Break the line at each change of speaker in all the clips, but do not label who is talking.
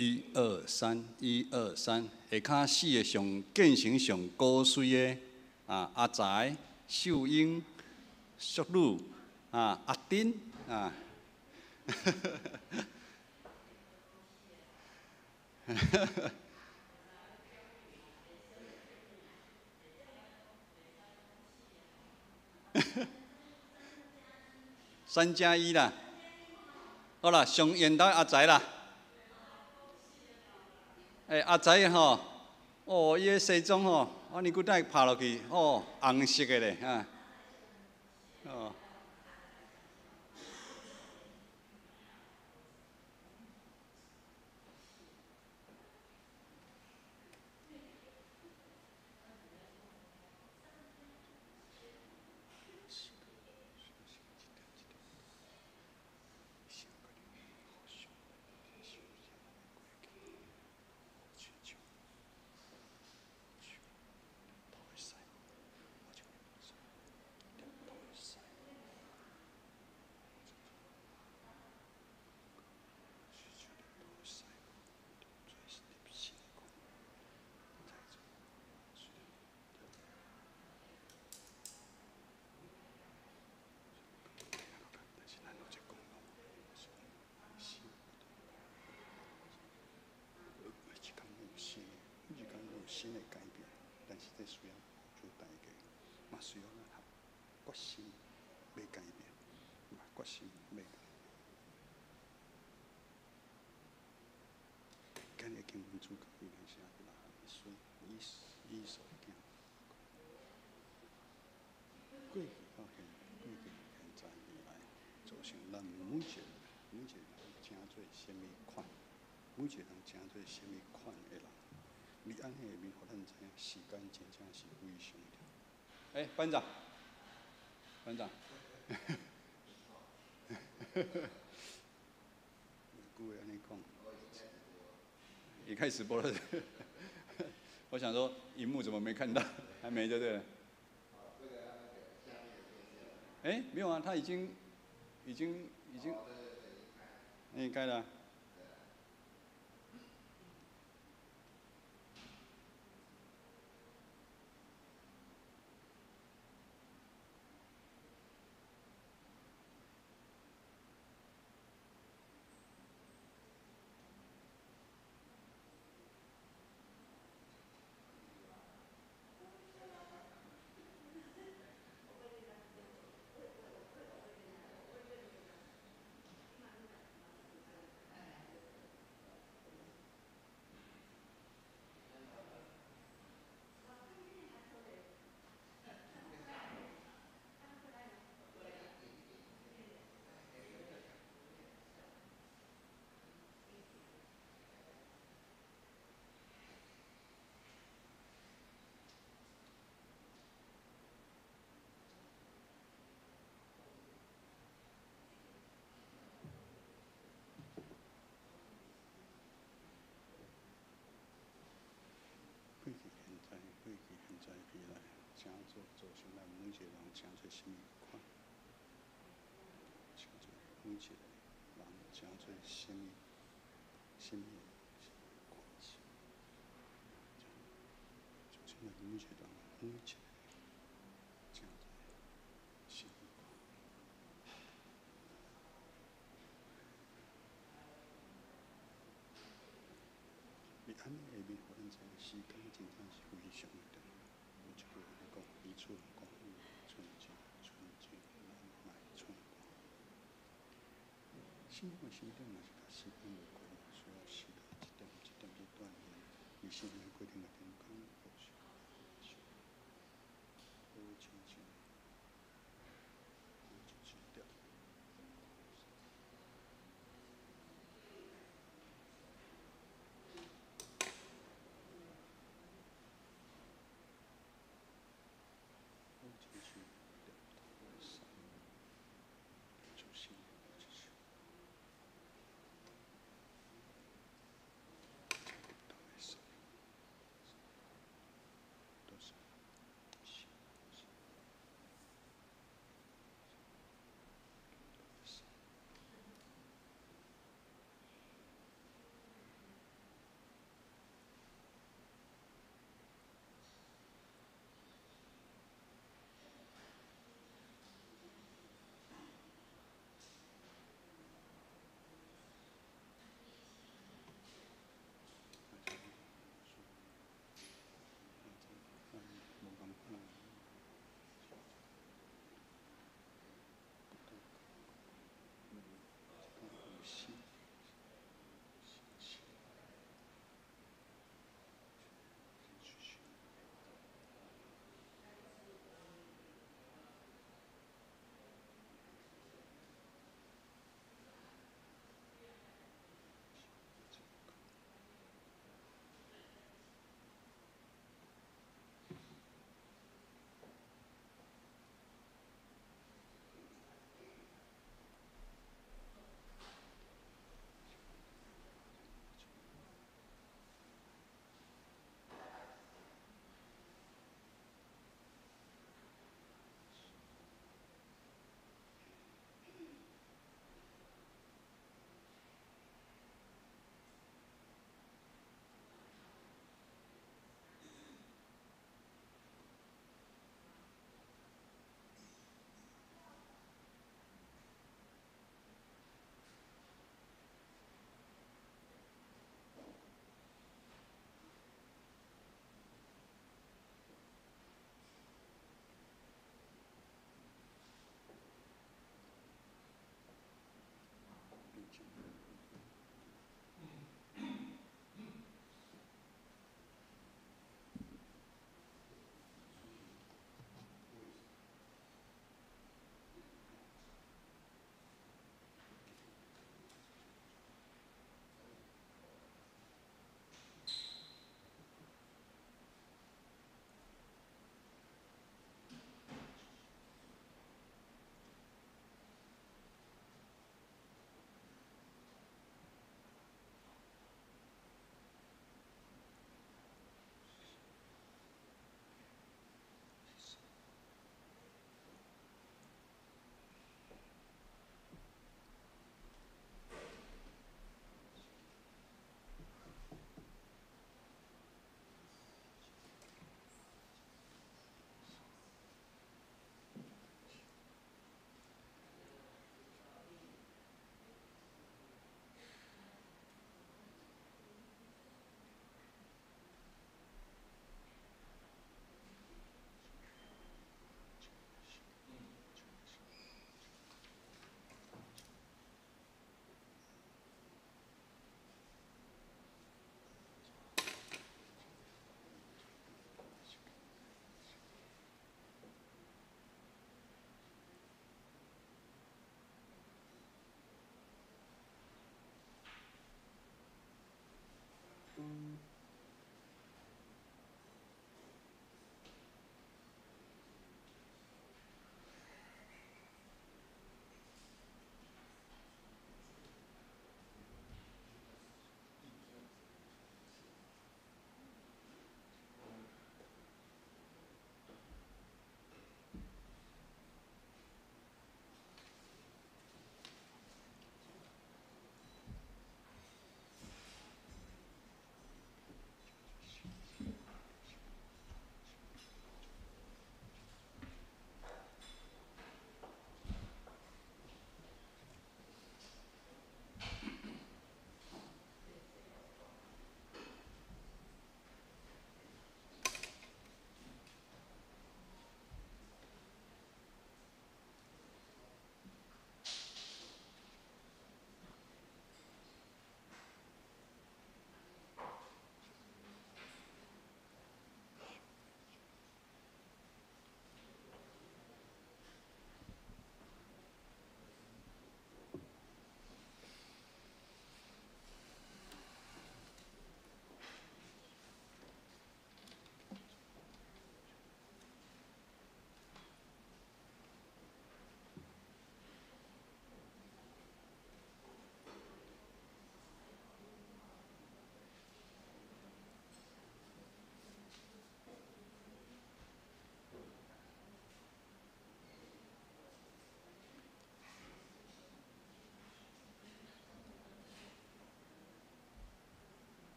一二三，一二三，下跤四个上建成上古媠的啊，阿才、秀英、淑女啊，阿丁啊。哈哈哈。3+1啦，好啦，上缘投阿才啦。欸，阿才吼，哦，伊个西裝吼，我尼久等拍落去，哦，紅色的咧，啊，哦。新的改變，但是這需要付出代價，嘛需要咱決心欲改變，嘛決心欲改變。今日經文主角依然是亞伯拉罕的孫以掃的囝。過去到現，過去現在未來，造成咱每一個每一個人成做啥物款，每一個人成做啥物款的人。你按呢下面，予咱知影時間真正是非常重要。欸，班長，班長，有句話按呢講，已開始播了。我想說，螢幕怎麼沒看到？還沒就對了。欸，沒有啊，他已經，已經，已經，已經開了。過去、現在、過去、現在、未來，成做造成咱每一個人成做啥物款，成做每一個人成做啥物、啥物款式，造成咱每一個人每一個成做啥物款。佇按呢下面，予咱知影時間真正是非常的重要。有一句話講：一寸光陰一寸金，寸金難買寸光。信仰的成長嘛是佮時間有關，需要時間一點一點去鍛鍊。佇生命過程內中間，互相練習，好親像，好親像著。好親像著頭會使，出新的一首。頭會使。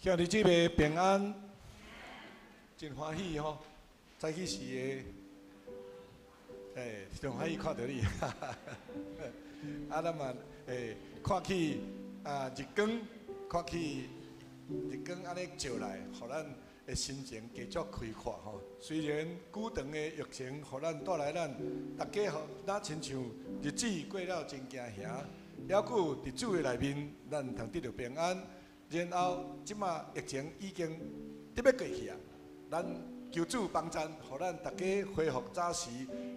兄弟姊妹平安，真歡喜吼！早起時的，真歡喜看著你。啊，咱嘛看起啊日光，看起日光按呢照來，予咱的心情加足開闊吼。雖然久長的疫情，予咱帶來咱逐家吼，若親像日子過了真驚惶，猶閣佇主的內面，咱通得著平安。然後，這馬疫情已經得欲過去啊！咱求主幫贊，予咱逐家恢復早時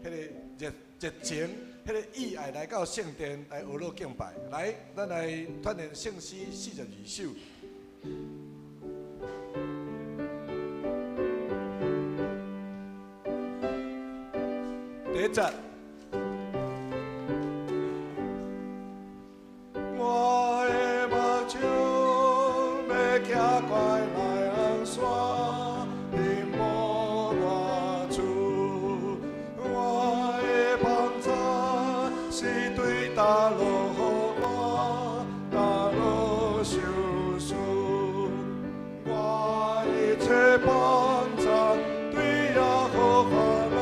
彼个熱熱情、彼个意愛來到聖殿來學樂敬拜。來，咱來團練聖詩42首。第一節。我的目睭欲行過來紅山，伫無偌處，我的幫贊是對佗落予我，佗落受事，我一切幫贊對耶和華來，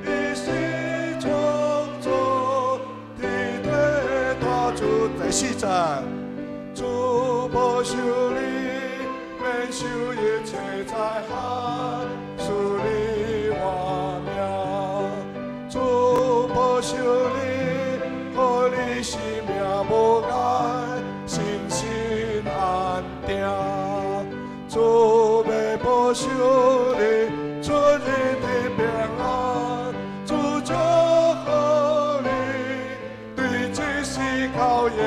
伊是創造天地大主。第四節，主保守你，免受一切災害，賜你活命。主保守你，予你生命無礙，身心安定。主欲保守你，出入得平安。主祝福你，對這世到永遠。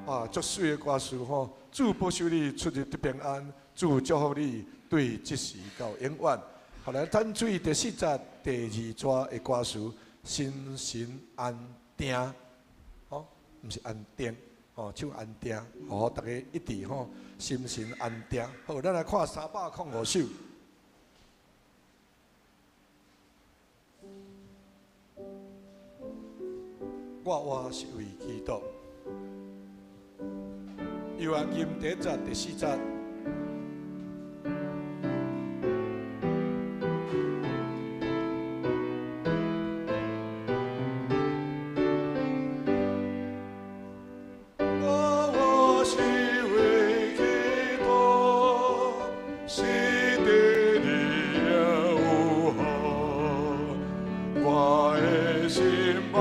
啊，足媠的歌詞吼！主保守你出入得平安，主祝福你對這時到永遠。後來，咱注意第四節第二段的歌詞，心神安定，吼，毋是安定，吼，唱安定，予逐家一致吼，心神安定。好，咱來看305首。我活是為基督。約翰吟第一節第四節。我活是為基督，死得你也有好。我的心望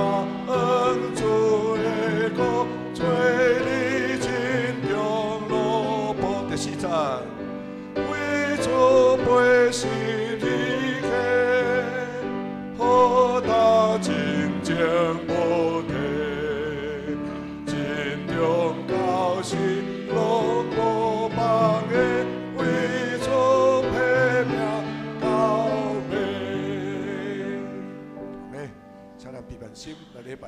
主的國，做你真中路步。第四節，為主背十字架，好擔真情無題，真中到死攏無放的，為主拼命到尾。阿們，請咱閉目心來禮拜。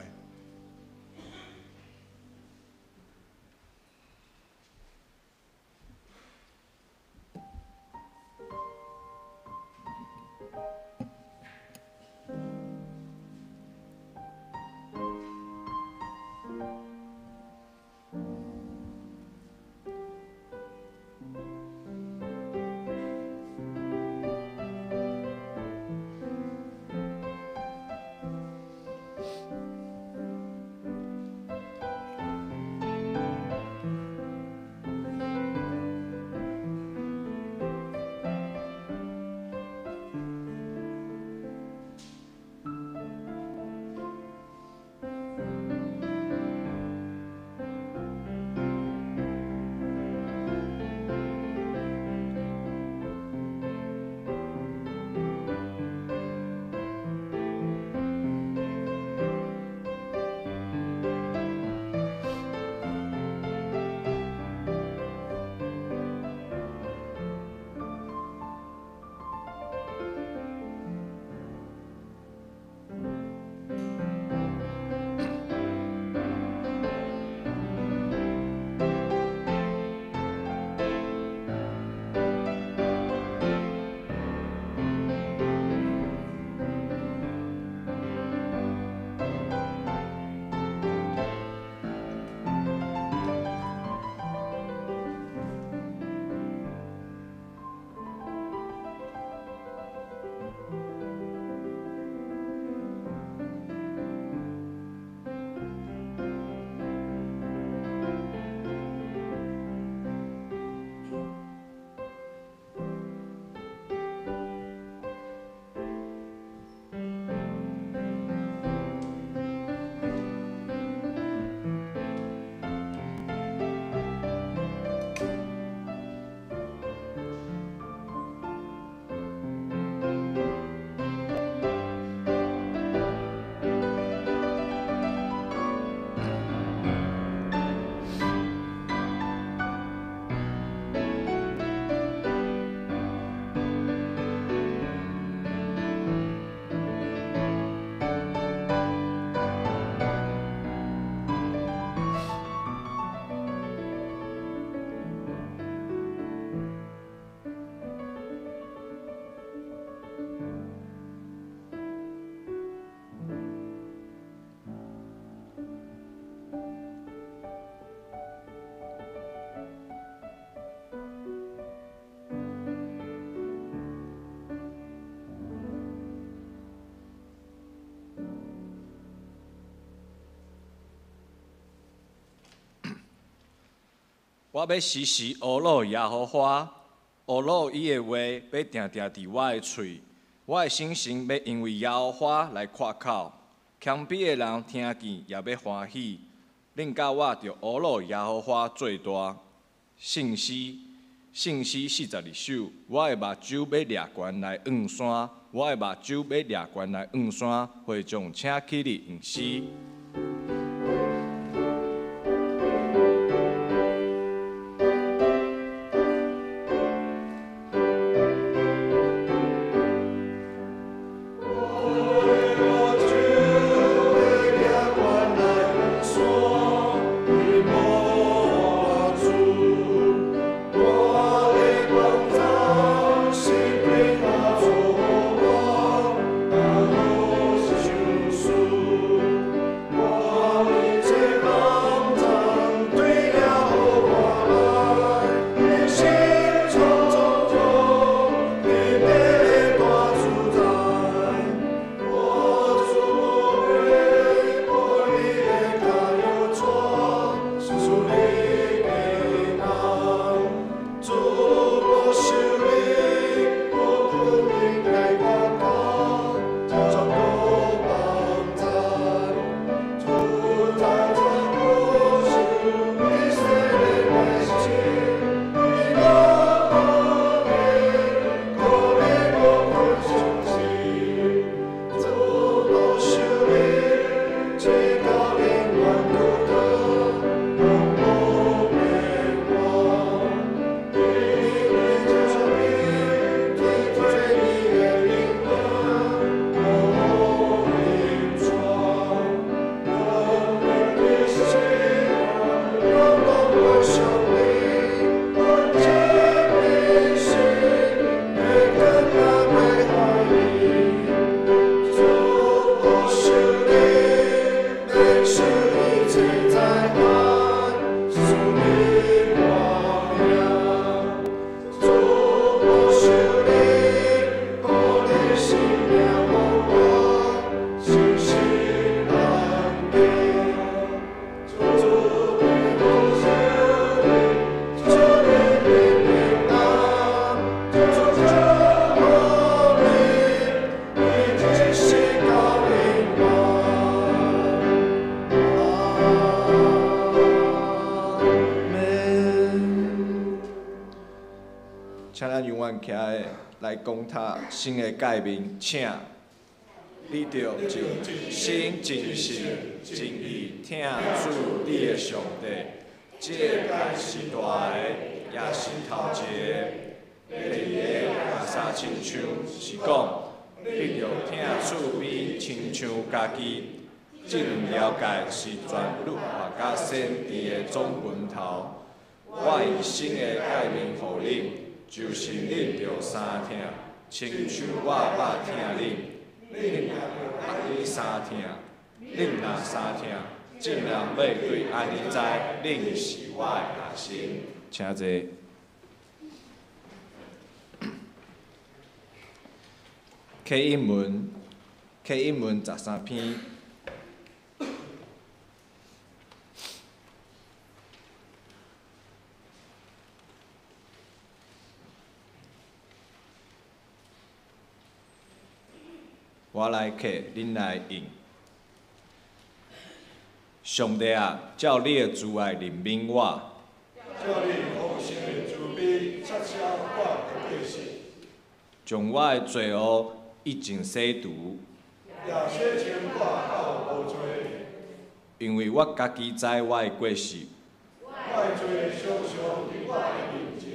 我欲時時呵咾耶和華，呵咾伊的話欲定定佇我的喙，我的心神欲因為耶和華來誇口。謙卑的人聽見也欲歡喜。恁佮我著呵咾耶和華做大。聖詩，聖詩42首。我的目睭欲掠懸來向山，我的目睭欲掠懸來向山。會眾請起立吟詩。請咱永遠徛的來講塔新的誡命，請你著盡心、盡性、盡意疼主你的上帝。這个誡是大的，也是頭一个。第二个也相親像是講，你著疼厝邊親像家己。這兩條誡是全律法佮先知的總本頭。我用新的誡命予恁，就是恁著相疼，親像我捌疼恁。恁若按呢相疼，恁若相疼，眾人欲對按呢知，恁是我的學生。請坐。啟應文，啟應文13篇。我來客，恁來應。上帝啊，照你的慈愛憐憫我。
照你豐盛的慈悲，擦消我的過失。
將我的罪惡一盡洗除。
也洗清我到無罪。
因為我家己知我的過失。
我的罪常常佇我的面前。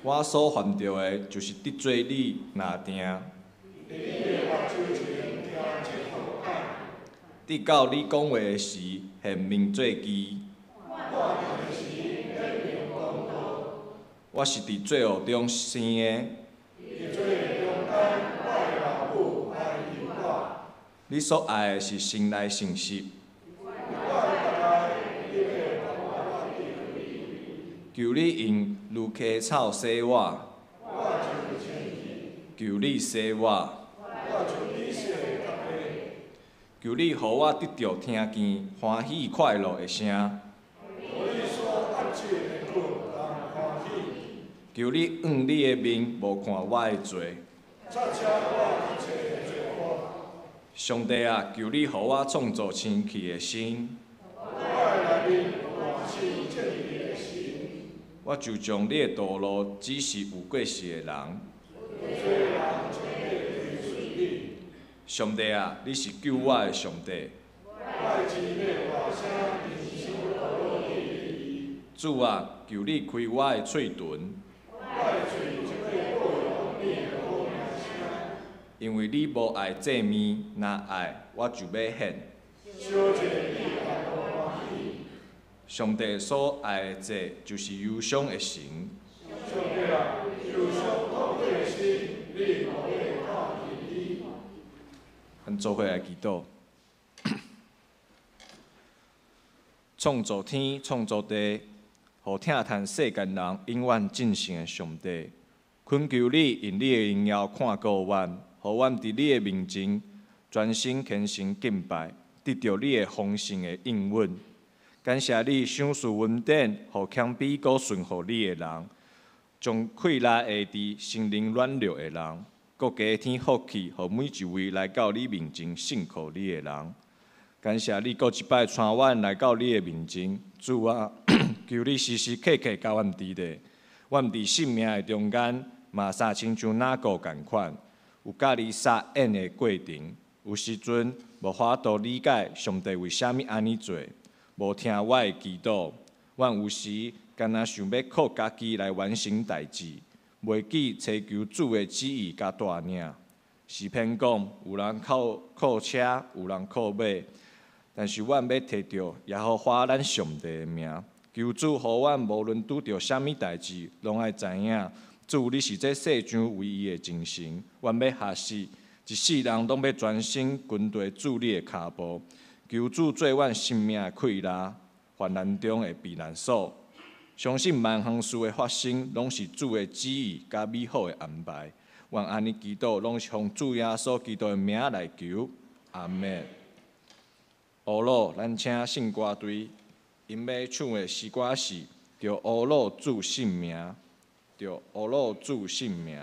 我所犯著的，就是得罪你若定。直到你講話的時，顯明做奇。我是佇罪惡中生的。你所愛的是神來誠實。求你用蘆溪草洗我。求你洗我。求你予我得著聽見歡喜快樂的聲。求你掩你的面，無看我的罪。上帝啊，求你予我創造清氣的心。我就將你的道路指示有過失的人。上帝啊，你是救我的上帝。主啊，求你開我的喙唇。因為你無愛祭物，若愛我就欲獻。上帝所愛的祭，就是憂傷的神。咱做伙來祈禱。創造天、創造地，予疼嘆世間人永遠進行的上帝，懇求你用你的榮耀看顧阮，予阮佇你的面前專心虔誠敬拜，得著你的豐盛的應允。感謝你賞賜恩典，予謙卑閣順服你的人，將氣力下佇心靈軟弱的人，閣加添福氣，予每一位來到你面前信靠你的人。感謝你閣一擺帶阮來到你的面前，主啊，求你時時刻刻佮阮佇咧，阮佇性命的中間，嘛啥親像雅各仝款，有佮你撒演的過程，有時陣無法度理解上帝為啥物按呢做，無聽我的祈禱，阮有時敢若想欲靠家己來完成代誌，袂記尋求主的旨意佮帶領。詩篇講，有人靠車，有人靠馬，但是阮欲提著耶和華咱上帝的名，求主予阮無論拄著啥物代誌，攏愛知影，主你是這世上唯一的真神。阮欲學習，一世人攏欲專心跟隨主你的跤步。求主做阮生命的氣力，患難中的避難所。相信萬項事的發生，攏是主的旨意佮美好的安排。阮按呢祈禱，攏是奉主耶穌基督的名來求，阿們。烏魯，咱請聖歌隊，𪜶欲唱的詩歌是《著烏魯主聖名》，著烏魯主聖名。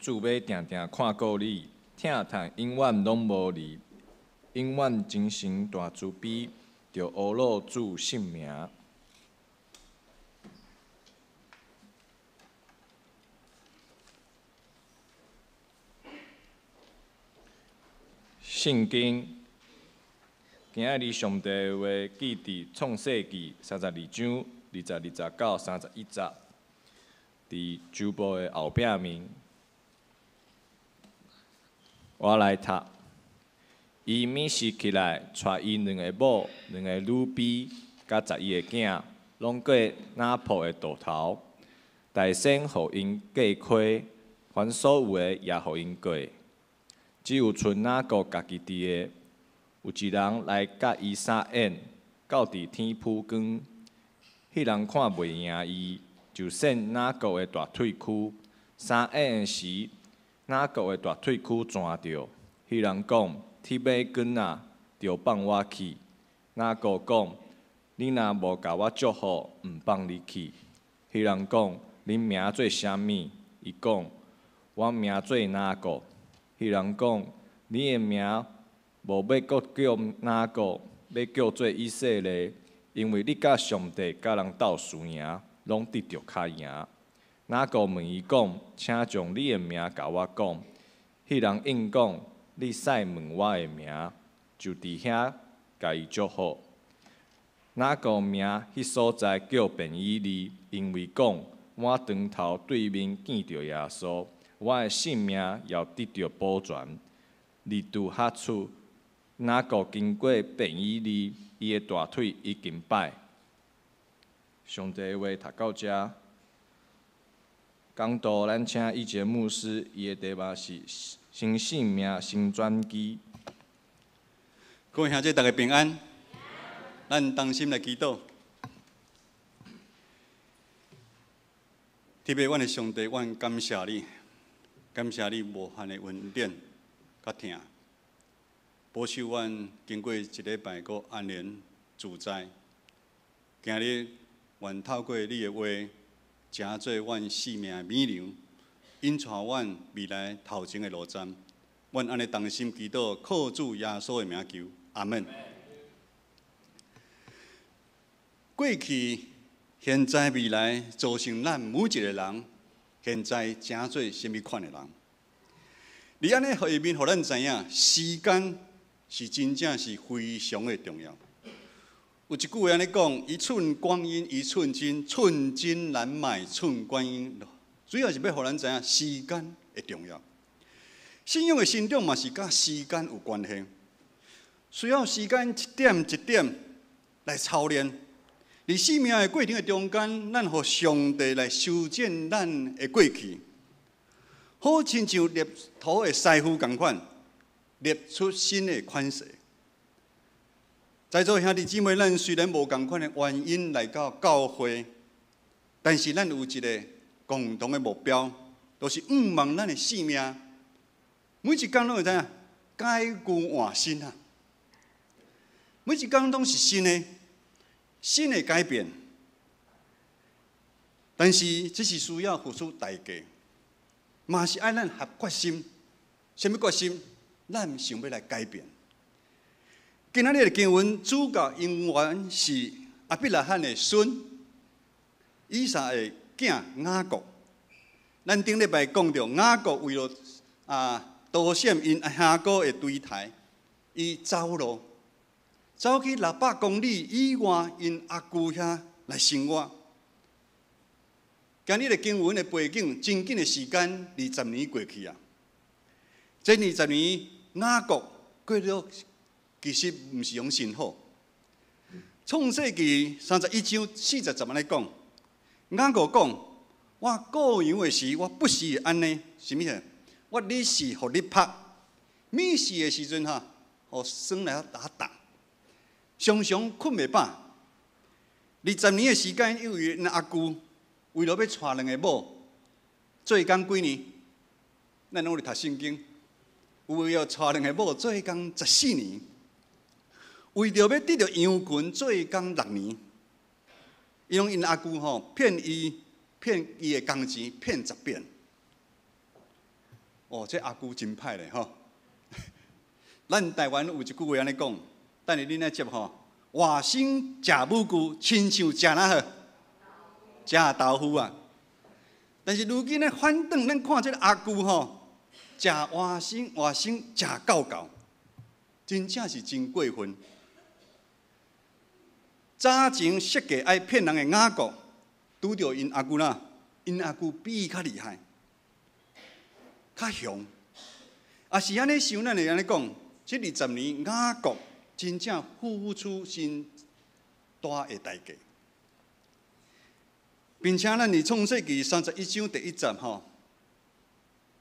主欲定定看顧你，疼痛永遠攏無離，永遠真神大慈悲，著呵咾主聖名。聖經今仔日上帝的話記佇創世記32章22節到31節，佇周報的後壁面。我來讀。伊暝時起來，帶伊兩个某、兩个女婢，佮11个囝，攏過雅博的渡頭。大先予𪜶過溪，凡所有的也予𪜶過。只有賰雅各家己佇的。有一人來佮伊相演，到佇天晡光。彼人看袂贏伊，就搧雅各的大腿趺。相演的時，雅各的大腿趺跩著。彼人講：鐵馬棍啊，著放我去。雅各講：你若無共我祝福，毋放你去。彼人講：恁名做啥物？伊講：我名做雅各。彼人講：你的名無欲閣叫雅各，欲叫做以色列，因為你佮上帝佮人鬥輸贏，攏得著較贏。雅各問伊講：請將你的名共我講。彼人應講：你使問我的名，就佇遐共伊祝福。雅各名彼所在叫便以利，因為講：我當頭對面見著耶穌，我的性命也得著保全。日拄哈出，雅各經過便以利，伊的大腿已經擺。上帝的話讀到遮。講道，咱請以傑牧師，伊的題目是新生命、新轉機。
各位兄弟，大家平安。咱同心來祈禱。特別阮的上帝，阮感謝你，感謝你無限的恩典佮疼，保守阮經過一禮拜閣安然自在。今日願透過你的話，成做阮生命的米糧，引帶阮未來頭前的路站。阮按呢同心祈禱，靠主耶穌的名求，阿們。過去、現在、未來，造成咱每一個人現在成做啥物款的人。佇按呢下面，予咱知影，時間是真正是非常的重要。有一句話按呢講：一寸光陰一寸金，寸金難買寸光陰。主要是欲予咱知影時間的重要。信仰的成長嘛是佮時間有關係，需要時間一點一點來操練。佇生命的過程的中間，咱予上帝來修剪咱的過去，好親像捏土的師傅仝款，捏出新的款式。在座兄弟姊妹，咱雖然無仝款的原因來到教會，但是咱有一個共同的目標，就是向望咱的生命，每一工攏會知影改舊換新啊！每一工攏是新的，新的改變。但是這是需要付出代價，嘛是愛咱下決心。啥物決心？咱想欲來改變。今仔日的經文主角永遠是亞伯拉罕的孫以撒的囝雅各。咱頂禮拜講著雅各為著逃閃𪜶兄哥的追刣，伊走路走去600公里以外，𪜶阿舅遐來生活。今日的經文的背景，真緊的時間20年過去啊。這20年雅各過了其實毋是講真好。創世記31章40節按呢講，雅各講：我顧羊的時，我不時會按呢，啥物啊？我日時予日曝，暝時的時陣哈，予霜來打凍，常常睏袂飽。20年的時間，因為𪜶阿舅為著欲娶兩个某，做工幾年？咱攏有咧讀聖經，為著娶兩个某做工14年。為著欲得著羊群做工6年，伊講𪜶阿舅吼騙伊，騙伊的工錢騙10遍。哦，這阿舅真歹咧吼！咱台灣有一句話按呢講，等下恁來接吼。外甥食母龜，親像食哪好？食豆腐啊！但是如今咧反轉，咱看這个阿舅吼，食外甥，外甥食狗狗，真正是真過分。早前設計愛騙人的雅各，拄著𪜶阿舅啦，𪜶阿舅比伊較厲害，較雄。啊是按呢想，咱會按呢講，這20年雅各真正付出真大的代價，並且咱佇創世記31章第1節吼，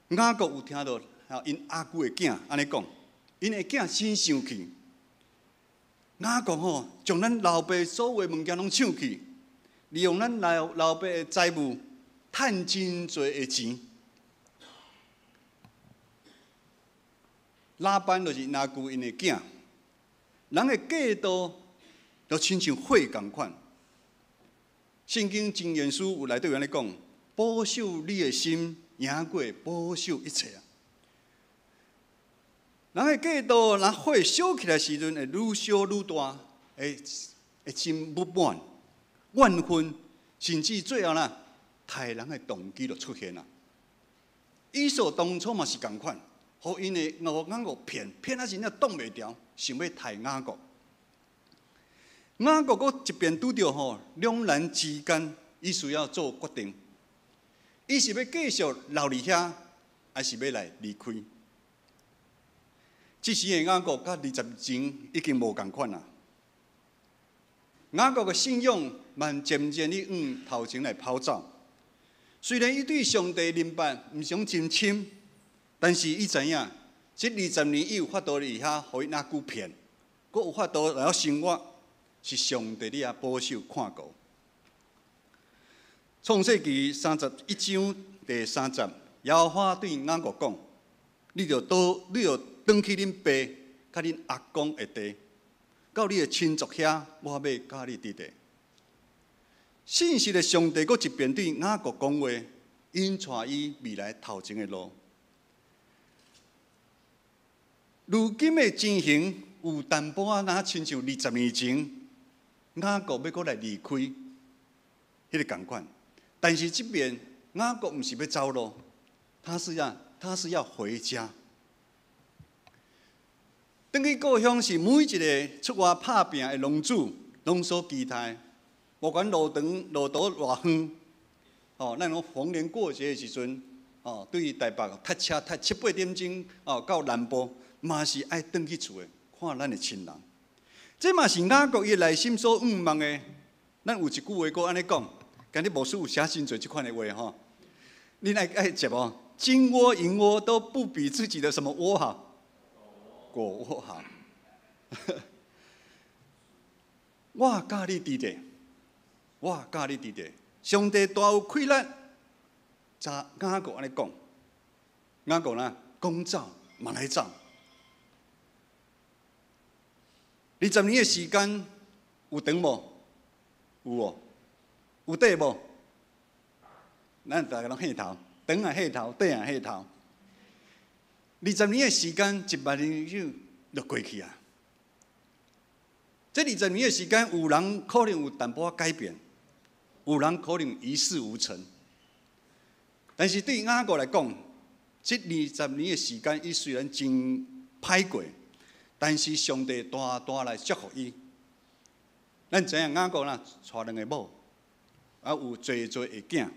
雅各有聽著𪜶阿舅的囝按呢講，𪜶的囝真生氣。雅各吼將咱老爸所有的物件攏搶去，利用咱老老爸的財物，趁真濟的錢。拉班就是𪜶阿舅𪜶的囝。人的嫉妒就親像火仝款。聖經箴言書有內底有按呢講：保守你的心，贏過保守一切啊！人的嫉妒，若火燒起來時陣，會愈燒愈大，會會真不滿、怨恨，甚至最後啦，刣人的動機就出現啦。以掃當初嘛是仝款，予𪜶的予雅各騙，騙啊真正擋袂牢，想欲刣雅各。雅各閣一邊拄著吼兩難之間，伊需要做決定，伊是欲繼續留佇遐，還是欲來離開？這時的雅各佮20前已經無仝款啦。雅各的信仰嘛漸漸地往頭前來跑走。雖然伊對上帝明白毋是真深，但是伊知影，這20年伊有法度佇遐予𪜶阿舅騙，閣有法度來生活，是上帝佇遐保守看顧。創世記31章第3節，耶和華對雅各講：你著倒，你著轉去恁爸佮恁阿公的地，到你的親族遐，我欲佮你佇咧。信實的上帝閣一遍對雅各講話，引帶伊未來頭前的路。如今的情形有淡薄仔，若親像20年前雅各欲閣來離開彼个仝款，但是這邊雅各毋是欲走路，他是要回家。轉去故鄉是每一个出外拍拚的農主攏所期待。無管路長路途偌遠，哦，咱講逢年過節的時陣，哦，對台北塞車塞七八點鐘，哦，到南部嘛是愛轉去厝的，看咱的親人。這嘛是雅各伊內心所向望的。咱有一句話閣按呢講，今日牧師有寫真濟這款的話吼，恁愛愛接無？金窩銀窩都不比自己的什麼窩好，狗窩好。我佮你佇咧，我佮你佇咧，上帝大有氣力，怎雅各按呢講？雅各啦，講走嘛來走。20年的時間有長無？有無？有短無？咱逐个攏歲頭，長也歲頭，短也歲頭。20年的時間，一目日就過去啊！這20年的時間，有人可能有淡薄仔改變，有人可能一事無成。但是對雅各來講，這20年的時間，伊雖然真歹過，但是上帝大大來祝福伊。咱知影雅各啦，娶兩个某，啊有濟濟的囝。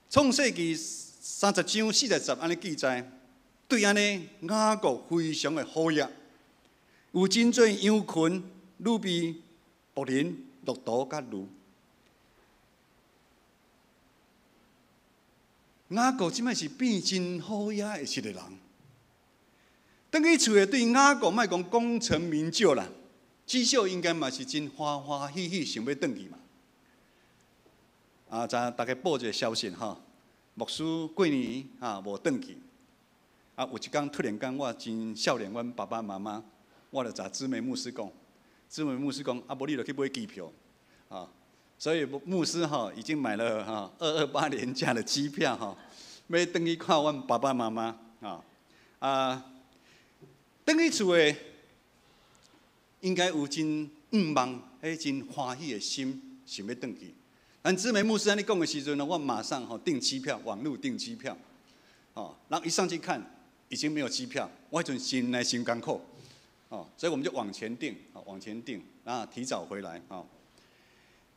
創世記30章40節按呢記載，對按呢雅各非常的好額，有真濟羊群、呂便、僕人、駱駝佮驢。雅各這擺是變真好額的一个人。轉去厝的對雅各莫講功成名就啦，至少應該嘛是真歡歡喜喜想欲轉去嘛。啊，昨逐家報一个消息吼，牧師過年啊無轉去。啊，有一工突然間我真少年，阮爸爸媽媽，我就共姊妹牧師講，姊妹牧師講，啊無你就去買機票，啊，所以牧師吼已經買了哈228連假的機票吼，欲轉去看阮爸爸媽媽啊。啊，轉去厝的應該有真向望，彼真歡喜的心，想欲轉去。但姊妹牧師按呢講的時陣呢，我馬上吼訂機票，網路訂機票，哦，然後一上去看，已經沒有機票，我彼陣心內傷艱苦，哦，所以我們就往前訂，往前訂，啊，提早回來，哦。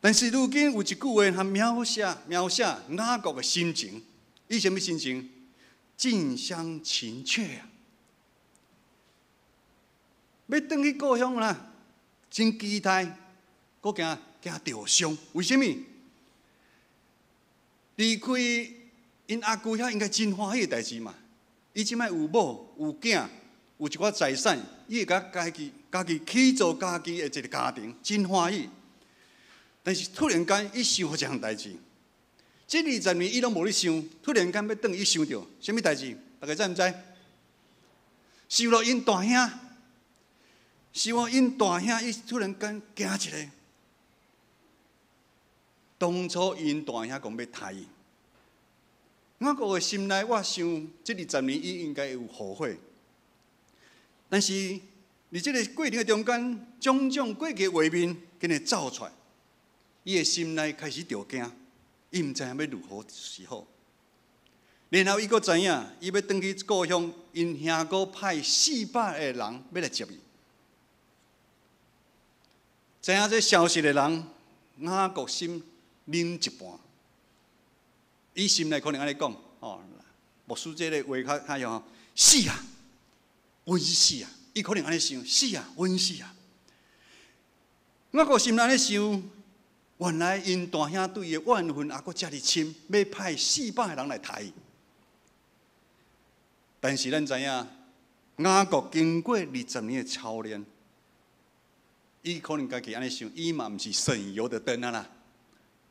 但是如今有一句話，他描寫描寫雅各的心情，伊啥物心情？近鄉情怯啊！欲轉去故鄉啦，真期待，閣驚驚著傷。為啥物？離開𪜶阿舅遐應該真歡喜的代誌嘛。伊這擺有某有囝，有一寡財產，伊會共家己家己起造家己的一個家庭，真歡喜。但是突然間，伊想一項代誌，這二十年伊攏無咧想，突然間欲轉，伊想著啥物代誌？大家知毋知？想著𪜶大兄，想著𪜶大兄，伊突然間驚一下。當初𪜶大兄講欲刣伊，雅各的心內，我想這二十年伊應該有後悔。但是佇這个過程的中間，種種過去的畫面，今日走出來。伊的心內開始著驚，伊毋知影欲如何是好。然後伊閣知影，伊欲轉去故鄉，𪜶兄哥派400個人欲來接伊。知影這消息的人，雅各心冷一半。伊心內可能按呢講：哦，牧師這个話較較用，死啊，阮死啊！伊可能按呢想：死啊，阮死啊！雅各心內按呢想。原來𪜶大兄對伊的怨恨猶閣遮爾深，欲派400個人來刣伊。但是咱知影，雅各經過二十年的操練，伊可能家己按呢想，伊嘛毋是省油的燈啊啦。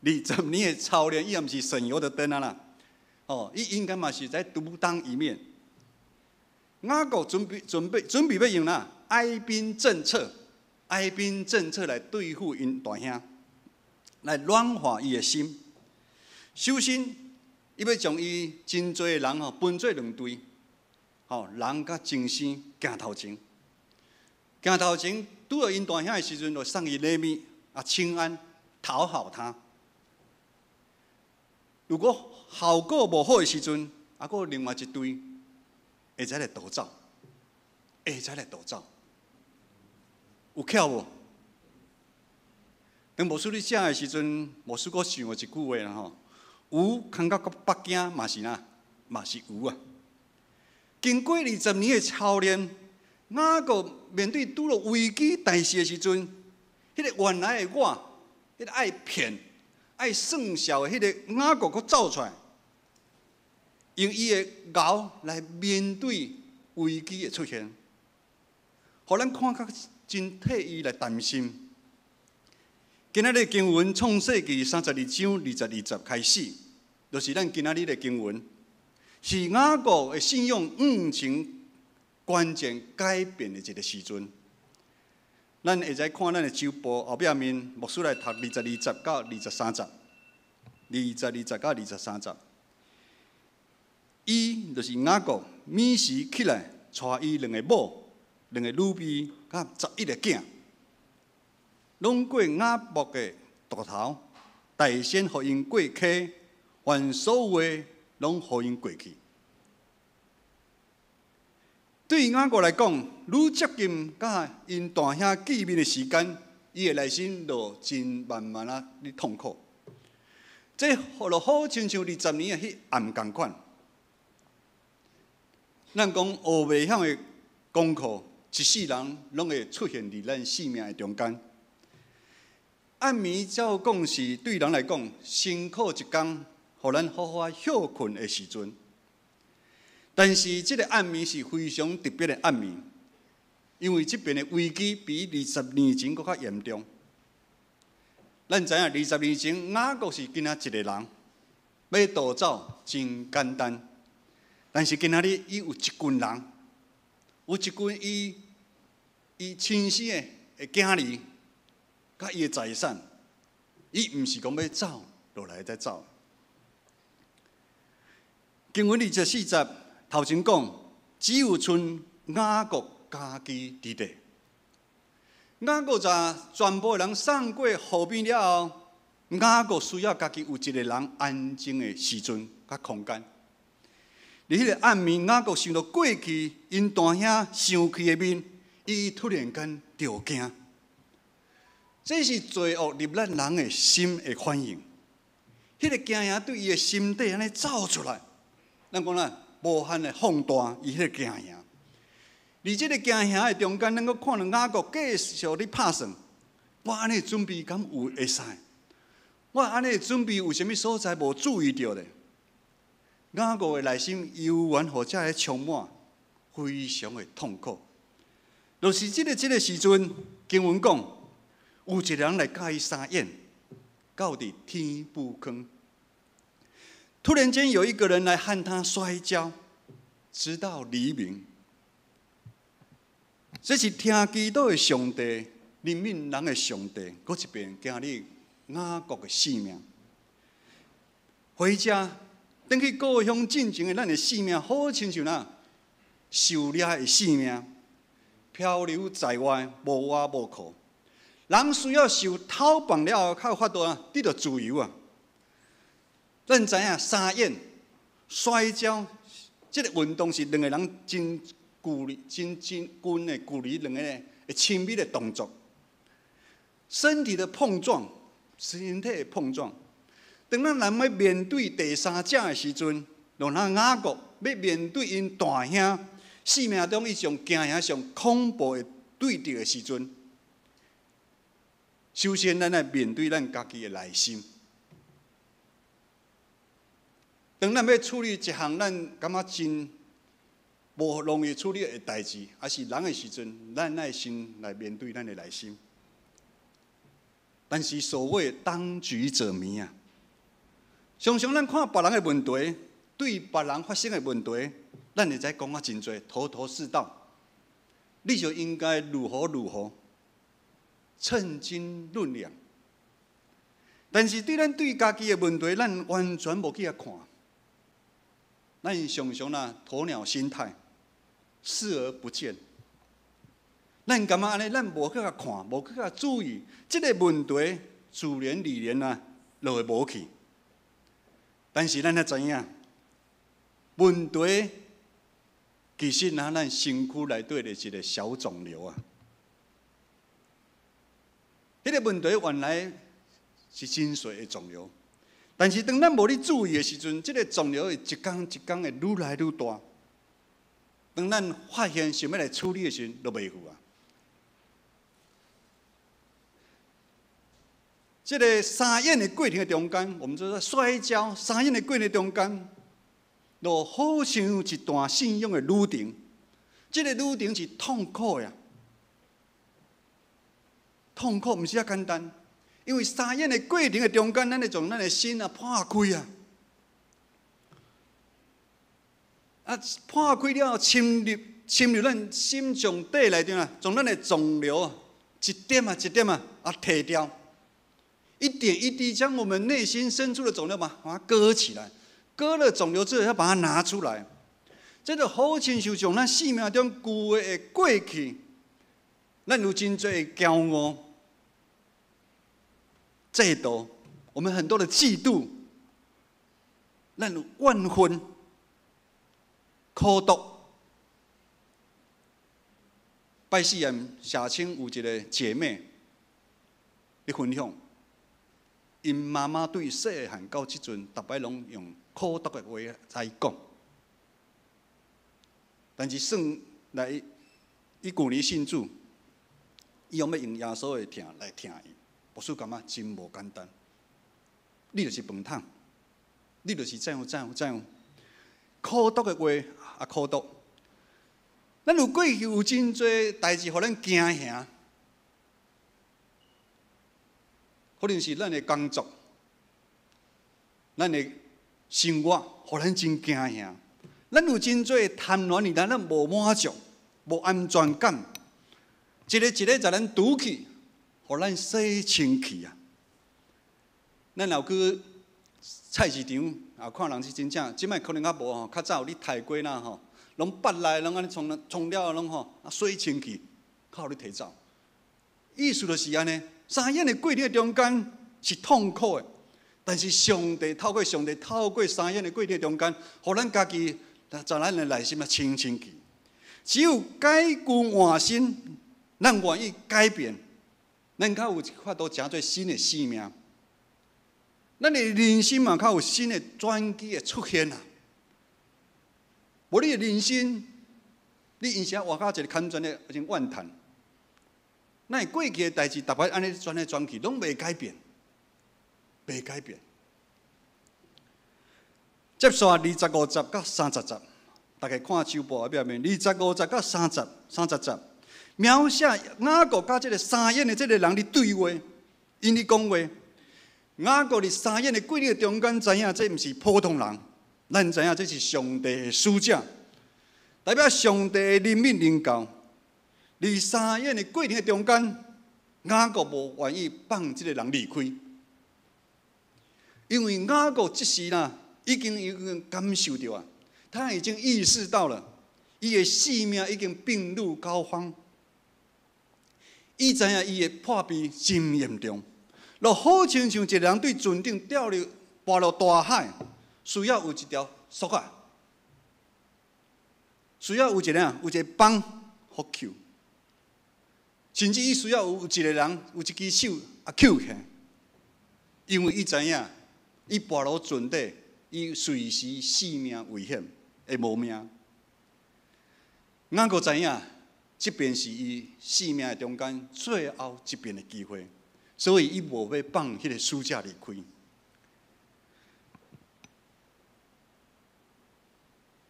二十年的操練，伊也毋是省油的燈啊啦。哦，伊應該嘛是在獨當一面。雅各準備準備準備欲用啦，哀兵政策，哀兵政策來對付𪜶大兄。來軟化伊的心。首先，伊欲將伊真濟的人吼分做兩隊，吼人佮精生行頭前，行頭前拄著𪜶大兄的時陣，就送伊禮物啊，請安，討好他。如果效果無好的時陣，啊，閣有另外一隊會使來逃走，會使來逃走，有巧無？當牧師咧寫的時陣，牧師閣想著一句話啦吼：牛牽到北京嘛是哪，嘛是牛啊。經過二十年的操練，雅各面對拄著危機代誌的時陣，彼個原來的我，彼個愛騙、愛算數的彼个雅各閣走出來，用伊的𠢕來面對危機的出現，予咱看較真替伊來擔心。今仔日經文創世記32章22節開始，就是咱今仔日的經文，是雅各的信仰五情關鍵改變的一个時陣。咱會使看咱的周報後壁面，牧師來讀22節到23節，22節到23節。伊就是雅各，暝時起來，帶伊兩个某、兩个女婢，佮11个囝，攏過雅博的渡頭，大先予𪜶過溪，凡所有的攏予𪜶過去。對雅各來講，愈接近佮𪜶大兄見面的時間，伊的內心就真慢慢仔咧痛苦。這就好親像二十年的彼暗仝款。咱講學袂曉的功課，一世人攏會出現佇咱生命的中間。暗暝照講是對人來講辛苦一工，予咱好好歇睏的時陣。但是這个暗暝是非常特別的暗暝，因為這邊的危機比二十年前閣較嚴重。咱知影二十年前雅各是干焦一个人，欲逃走真簡單。但是今仔日伊有一群人，有一群伊伊親生的的囝兒，佮伊的財產，伊毋是講欲走就來得走。經文24節頭前講，只有賰雅各家己佇地。雅各在全部人送過河邊了後，雅各需要家己有一個人安靜的時陣佮空間。佇彼个暗暝，雅各想著過去𪜶大兄生氣的面，伊突然間著驚。這是罪惡入咱人的心的反應。彼個驚嚇對伊的心底按呢走出來，咱講啦，無限的放大伊彼個驚嚇。佇這个驚嚇的中間，咱閣看著雅各繼續咧拍算，我按呢準備敢有會使？我按呢準備有啥物所在無注意著咧？雅各的內心猶原予這个充滿非常的痛苦。就是這个時陣，經文講，有一個人來佮伊相演，到佇天母坑。突然間有一個人來和他摔跤，直到黎明。這是聽祈禱的上帝，憐憫人的上帝，閣一遍經歷雅各的性命。回家，轉去故鄉進前的咱的性命，好親像哪受掠的性命，漂流在外，無依無靠。人需要受討放了後，較有法度啊，得著自由啊。咱知影三演摔跤，這个運動是兩个人真距離、真真近的距離，兩個會親密的動作，身體的碰撞，身體的碰撞。當咱人欲面對第三者的時陣，就若雅各欲面對𪜶大兄，生命中伊上驚嚇、上恐怖的對敵的時陣，首先咱愛面對咱家己的內心。當咱欲處理一項咱感覺真無容易處理的代誌，抑是人的時陣，咱愛先來面對咱的內心。但是所謂當局者迷啊，常常咱看別人的問題，對別人發生的問題，咱會使講啊真濟，頭頭是道。你就應該如何如何，稱斤論兩。但是對咱對家己的問題，咱完全無去遐看。咱常常啊，鴕鳥心態，視而不見。咱感覺按呢，咱無去共看，無去共注意，這个問題自然而然啊，就會無去。但是咱也知影，問題其實啊，咱身軀內底的一個小腫瘤啊。彼个問題原來是真細的腫瘤，但是當咱無咧注意的時陣，這个腫瘤會一工一工會愈來愈大。當咱發現想欲來處理的時陣，就袂赴啊。這个相演的過程的中間，我們就說摔跤相演的過程中間，就好像一段信仰的旅程。這个旅程是痛苦的，痛苦毋是遐簡單，因為相演的過程的中間，咱會將咱的心啊破開啊，啊破開了後侵入咱心臟底內底啊，將咱的腫瘤啊一點啊一點啊啊提掉。一點一滴將我們內心深處的腫瘤嘛，把它割起來，割了腫瘤之後，要把它拿出來。這個好親像將咱生命中舊的過去，咱有真濟的驕傲、嫉妒，我們很多的嫉妒，咱有怨恨、苦毒。拜四暗社青有一個姐妹咧分享。𪜶媽媽對細漢到這陣，逐擺攏用苦毒的話來講。但是算來，伊舊年信主，伊用欲用耶穌的疼來疼伊，牧師感覺真無簡單。你就是飯桶，你就是怎樣怎樣怎樣，苦毒的話啊苦毒。咱有過去有真濟代誌，予咱驚嚇。可能是咱的工作、咱的生活，予咱真驚嚇。咱有真濟貪戀，但咱無滿足、無安全感，一个一个共咱拄去，予咱洗清氣啊！咱若去菜市場啊，看人是真正，這擺可能較無吼，較早你刣雞啦吼，攏腹內攏按呢沖沖了攏吼，啊洗清氣，較予你提走。意思就是按呢，三眼的過程中間是痛苦的，但是上帝透過上帝透過三眼的過程中間，予咱家己在咱的內心啊清清氣。只有改舊換新，咱願意改變，咱較有法度成做新的生命。咱的人生嘛，較有新的轉機會出現啊！無你的人生，你因啥活到一個坎轉的一種怨嘆？咱過去的代誌，逐擺按呢轉來轉去，攏袂改變，袂改變。接續25節到30節，大家看手簿後面，25節到30，30節，描寫雅各佮這个三眼的這个人佇對話，𪜶佇講話。雅各佇三眼的過程中間，知影這毋是普通人，咱知影這是上帝的使者，代表上帝的憐憫臨到。佇三眼的過程中間，雅各無願意放這个人離開，因為雅各這時啦，已經感受著啊，他已經意識到了，伊的性命已經病入膏肓，伊知影伊的破病真嚴重。就好親像一个人對船頂掉入跋落大海，需要有一條索仔，需要有一个有一个枋予抾，甚至伊需要有一個人有一支手啊抾起來，因為伊知影，伊跋落船底，伊隨時性命危險，會無命。雅各知影，這遍是伊性命的中間最後一遍的機會。所以伊無欲放彼个使者離開。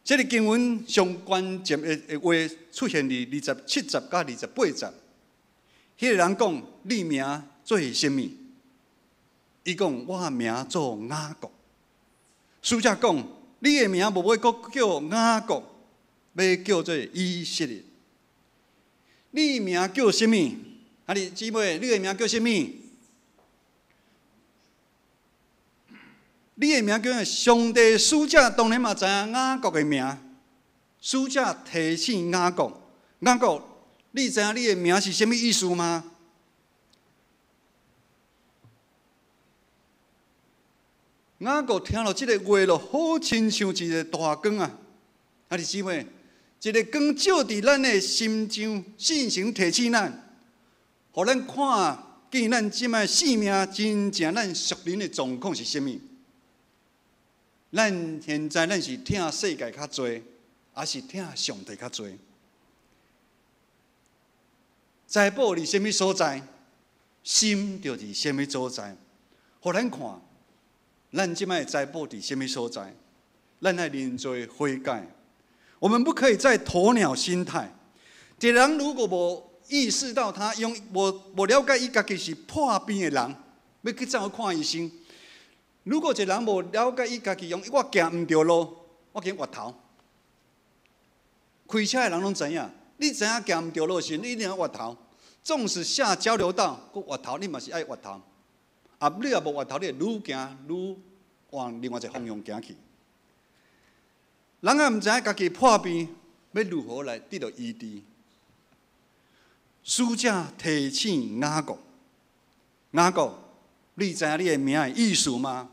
這个經文上關鍵的話出現佇27節到28節。彼个人講：你名做啥物？伊講：我名做雅各。使者講：你的名無欲閣叫雅各，欲叫做以色列。你名叫啥物？啊！你姊妹，你的名叫啥物？你的名叫上帝使者，當然嘛知影雅各的名。使者提醒雅各：雅各，你知影你的名是啥物意思嗎？雅各聽著這个話囉，好親像一个大光啊！啊，你姊妹，一个光照佇咱的心上，信心提醒咱。予咱看見咱這擺生命真正咱屬靈的狀況是啥物？咱現在咱是疼世界較濟，抑是疼上帝較濟？財寶佇啥物所在，心就佇啥物所在。予咱看，咱這擺財寶佇啥物所在？咱愛認罪悔改。我們不可以再鴕鳥心態。一個人如果無意識到他用無無了解伊家己是破病的人，欲去走看醫生。如果一個人無了解伊家己用，我行毋著路，我緊越頭。開車的人攏知影，你知影行毋著路時，你一定要越頭。縱使下交流道，閣越頭，你嘛是愛越頭。啊，你若無越頭，你會愈行愈往另外一個方向行去。人若毋知影家己破病，欲如何來得著醫治？使者提醒雅各：雅各，你知影你的名的意思嗎？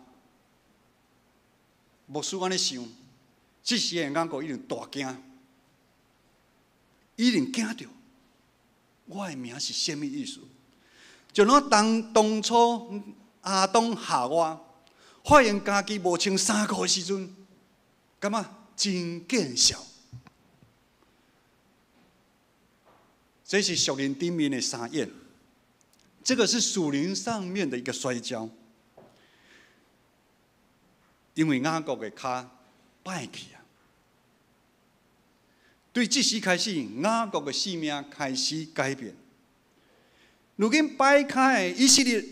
牧師按呢想，這時的雅各一定大驚，一定驚著。我的名是啥物意思？就像當初亞當夏娃發現家己無穿衫褲的時陣，感覺真見笑。這是屬靈頂面的三眼，這個是屬靈上面的一個摔跤，因為雅各的跤擺去啊。對這時開始，雅各的生命開始改變。如今擺跤的以色列，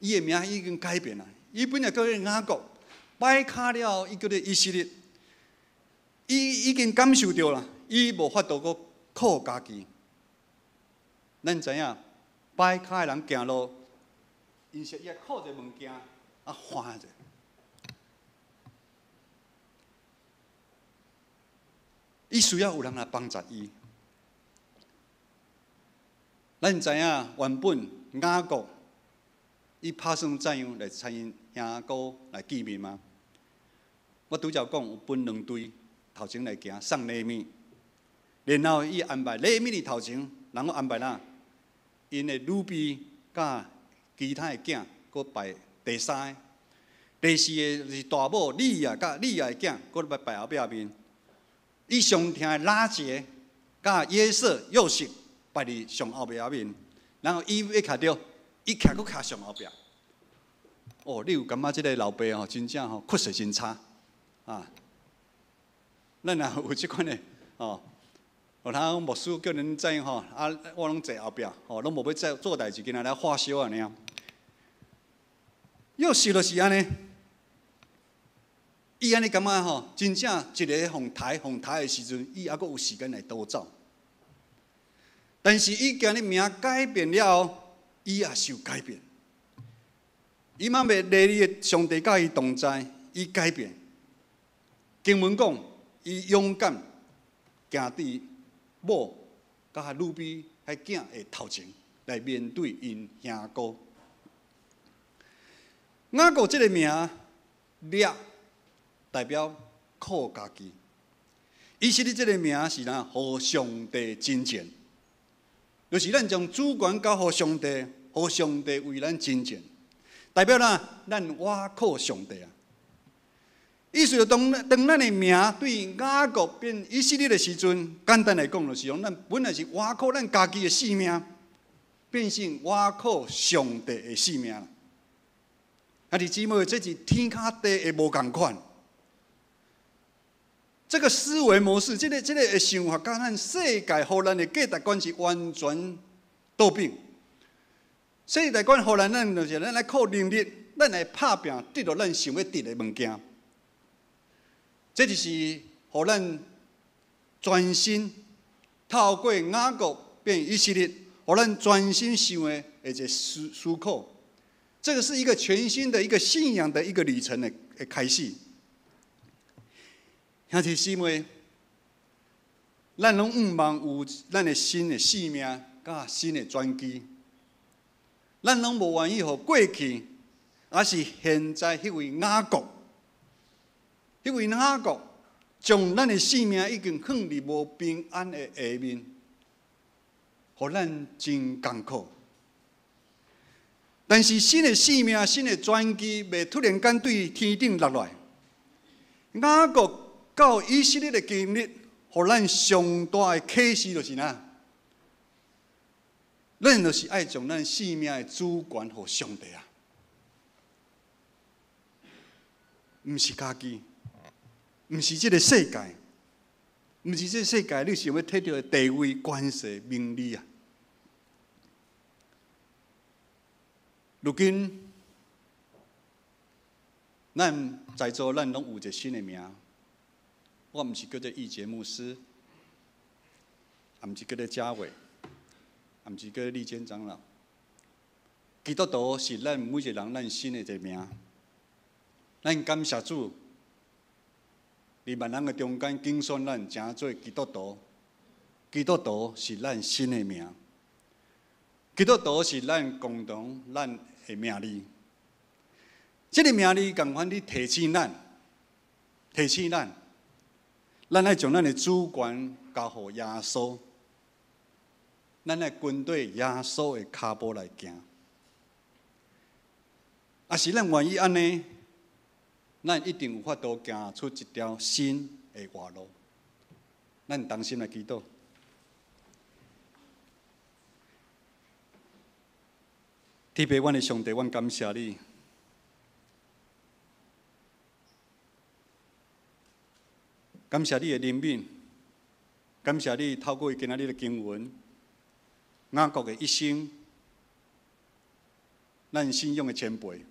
伊的名已經改變啦。伊本來叫做雅各，擺跤了，伊叫做以色列。伊已經感受著啦，伊無法度閣靠家己。咱知影，擺跤的人行路，𪜶是愛靠一个物件啊，橫者。伊需要有人來幫助伊。咱知影原本雅各伊拍算怎樣來參𪜶兄哥來見面嗎？我拄才講有分兩隊頭前來行送禮物，然後伊安排禮物佇頭前，然後安排哪？𪜶的女婢佮其他的囝，閣排第三個、第四个是大某利亞佮利亞的囝，閣排排後壁面。伊上疼的拉結佮約瑟、約瑟排佇上後壁面，然後伊欲徛著，伊徛閣徛上後壁。哦，你有感覺這个老爸吼，真正吼，骨勢真差啊！咱若有這款的吼，有通牧師叫恁知影吼，啊，我攏坐後壁，吼，攏無欲做做代誌，今仔來發燒按呢。約瑟就是按呢，伊按呢感覺吼，真正一个予刣予刣的時陣，伊猶閣有時間來逃走。但是伊今日名改變了後，伊也受改變。伊嘛袂理你的上帝佮伊同在，伊改變。經文講，伊勇敢行佇某佮女婢彼囝的頭前來面對𪜶兄哥。雅各這个名，掠代表靠家己。以色列這个名是哪？予上帝成全，就是咱將主權交予上帝，予上帝為咱成全，代表哪？咱倚靠上帝啊！意思就當當咱的名對雅各變以色列的時陣，簡單來講就是講，咱本來是倚靠咱家己的性命，變成倚靠上帝的性命。兄弟姊妹，這是天跤地的無仝款。這个思維模式，這个的想法，佮咱世界予咱的價值觀是完全倒反。世界觀予咱，咱就是咱來靠能力，咱來拍拚得著咱想欲得的物件。這就是予咱全新透過雅各變以色列，予咱全新想的一個思考。這个是一個全新的一個信仰的一個旅程的開始。兄弟姊妹，咱攏向望有咱的新的生命，佮新的轉機。咱攏無願意予過去，抑是現在彼位雅各，彼位雅各將咱的生命已經放佇無平安的下面，予咱真艱苦。但是新的生命、新的轉機，袂突然間對天頂落來。雅各到以色列的經歷，予咱上大的啟示就是哪？咱就是愛將咱生命的主權予上帝啊，毋是家己，毋是這个世界，毋是這个世界你想欲摕著的地位、權勢、名利啊。如今，咱在座咱攏有一个新的名。我毋是叫做義傑牧師，也毋是叫做嘉偉，也毋是叫做麗娟長老。基督徒是咱每一个人咱新的一个名。咱感謝主，佇萬人的中間揀選咱，成做基督徒。基督徒是咱新的名。基督徒是咱共同咱的名字。這个名字仝款咧提醒咱，提醒咱，咱愛將咱的主權交予耶穌，咱愛跟對耶穌的跤步來行。若是咱願意按呢，咱一定有法度行出一條新的活路。咱同心來祈禱。天父，阮的上帝，阮感謝你。感謝你的憐憫，感謝你透過今仔日的經文，雅各的一生，咱信仰的前輩，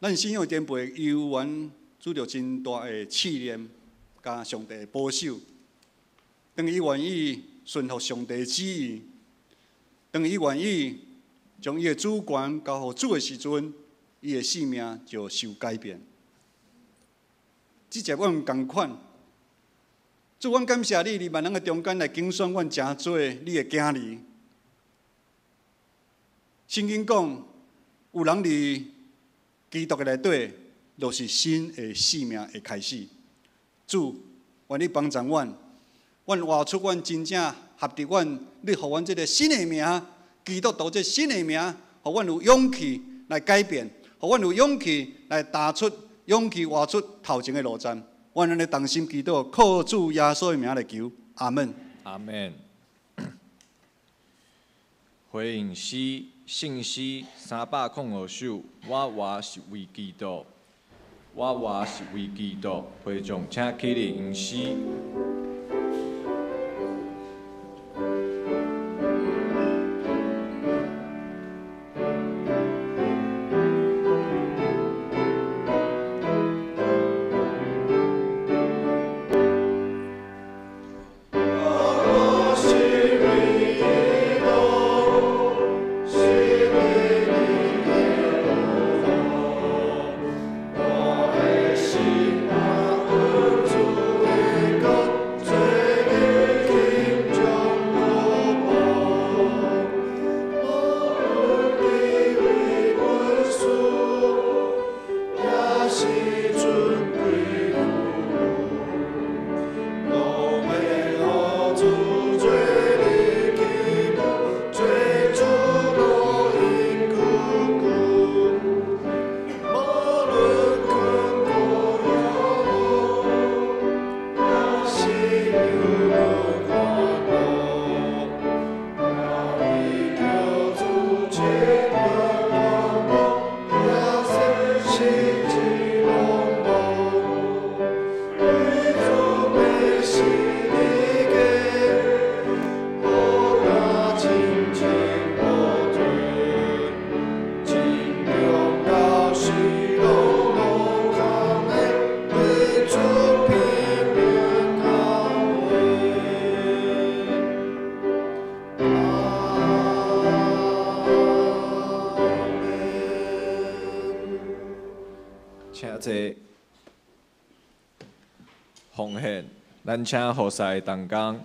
咱信仰的前輩猶原拄著真大的試煉，佮上帝的保守。當伊願意順服上帝旨意，當伊願意將伊的主權交予主的時陣，伊的性命就受改變。這節阮仝款，主，阮感謝你，佇萬人的中間來揀選阮，成做你的囝兒。聖經講，有人佇基督的內底，就是新的生命的開始。主，願你幫助阮，阮活出阮真正合佇阮，你予阮這个新的名，基督徒這新的名，予阮有勇氣來改變，予阮有勇氣來踏出勇氣活出頭前的路站。阮按呢同心祈禱，靠主耶穌的名來求，阿門。
阿門。回應詩，聖詩302首，我活是為基督，我活是為基督。會眾請起立吟詩。請坐。奉獻，咱請服侍同工。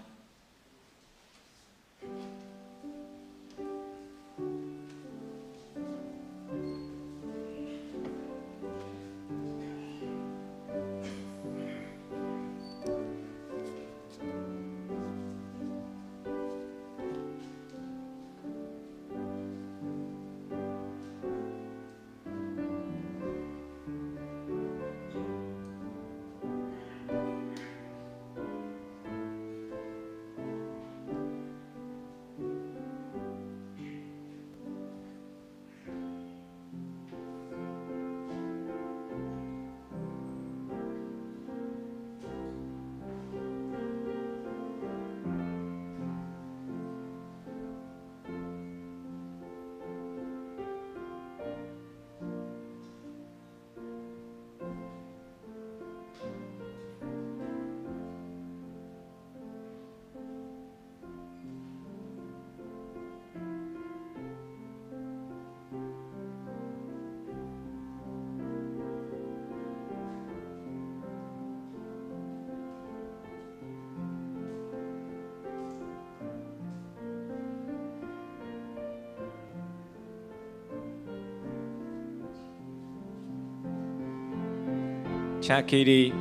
請起立。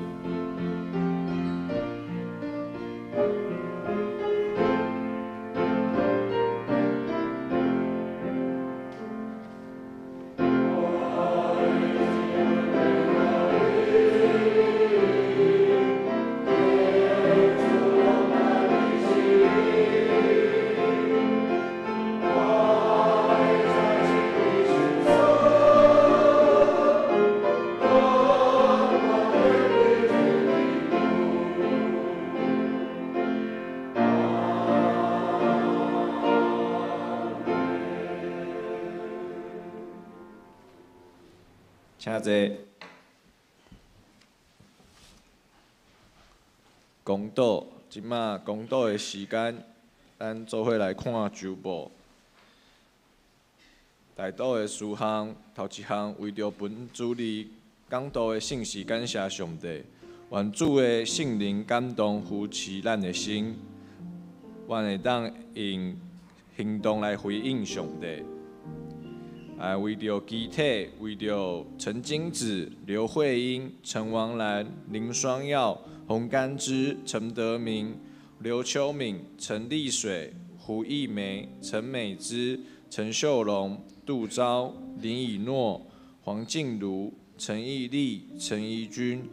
請坐。公道，這馬公道的時間，咱做伙來看周報。代禱的事項，頭一項為著本主日講道的信息，感謝上帝。愿主的圣灵感动扶持咱的心，阮会当用行动来回应上帝。啊，为著肢体，为著陈金子、刘慧英、陈王兰、林双耀、洪甘之、陈德明、刘秋敏、陈丽水、胡义梅、陈美芝、陈秀荣、杜昭、林以诺、黄静茹、陈义丽、陈怡君、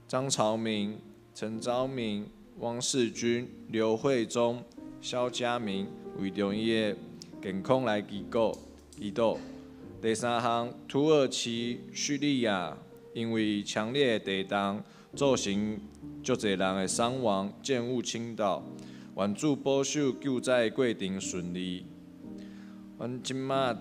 张朝明、陈昭明、汪世军、刘慧忠、萧家明，为著伊的健康来祈祷。祈祷。第三项，土耳其、敘利亞因為強烈的地動，造成足濟人的傷亡，建物傾倒。願主保守救災的過程順利。阮這馬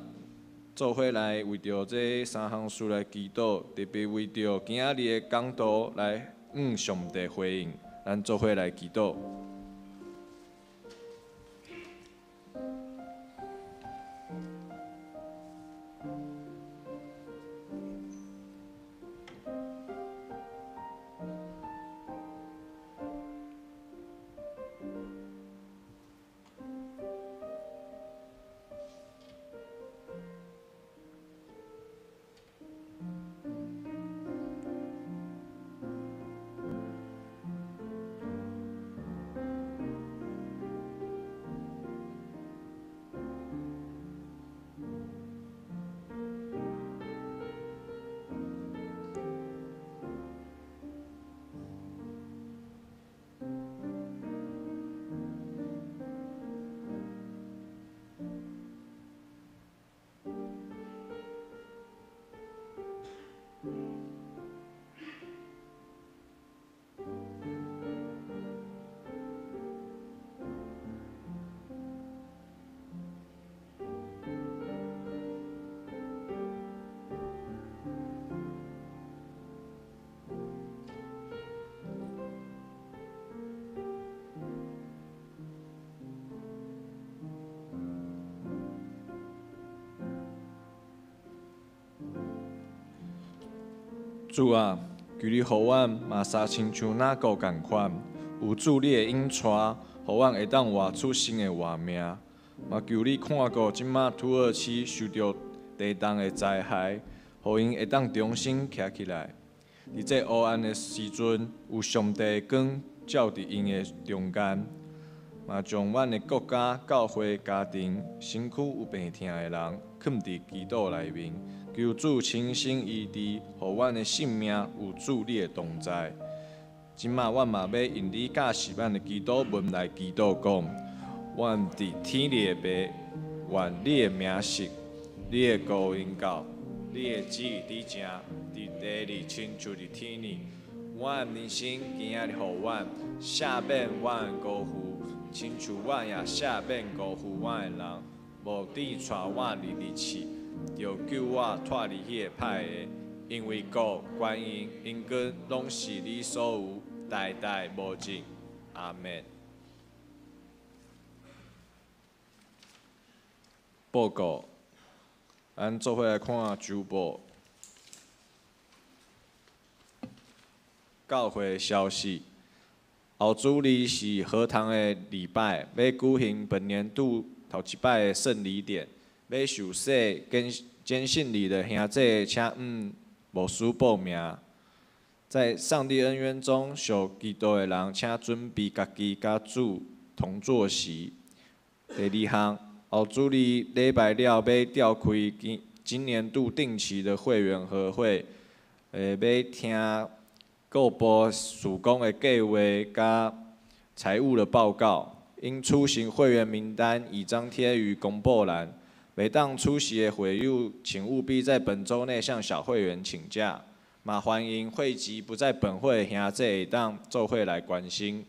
做伙來為著這三項事來祈禱，特別為著今仔日的講道來向上帝回應，咱做伙來祈禱。主啊，求你予阮嘛相親像雅各仝款，有主你的引帶，予阮會當活出新的活命。嘛求你看顧這馬土耳其受著地動的災害，予𪜶會當重新徛起來。佇這黑暗的時陣，有上帝的光照佇𪜶的中間。嘛將阮的國家、教會、家庭、身軀有病痛的人，囥佇祈禱內面。求主親身醫治，予阮的性命有主你的同在。這馬阮嘛欲用你教示咱的祈禱文來祈禱講：阮佇天裡的父，願你的名聖，你的國臨到，你的旨意佇正，佇地裡親像佇天裡。阮人生今仔日予阮赦免阮的辜負，親像阮也赦免辜負阮的人，無致帶阮入去試。著救我脫離彼個歹的，因為國、權勢、榮光攏是你所有，代代無盡。阿們。報告，咱做伙來看週報。教會消息，後主日是荷堂的禮拜，欲舉行本年度頭一擺的聖禮典。欲受洗堅信禮的兄弟，請向牧師報名。在上帝恩怨中屬基督的人，請準備家己佮主同坐席。第二項，後主日禮拜了，欲召開今年度定期的會員和會，欲聽各部事工的計劃佮財務的報告。應出席會員名單已張貼於公布欄。袂當出席的會友，請務必在本週內向小會員請假。嘛歡迎會籍不在本會的兄弟會當做伙來關心。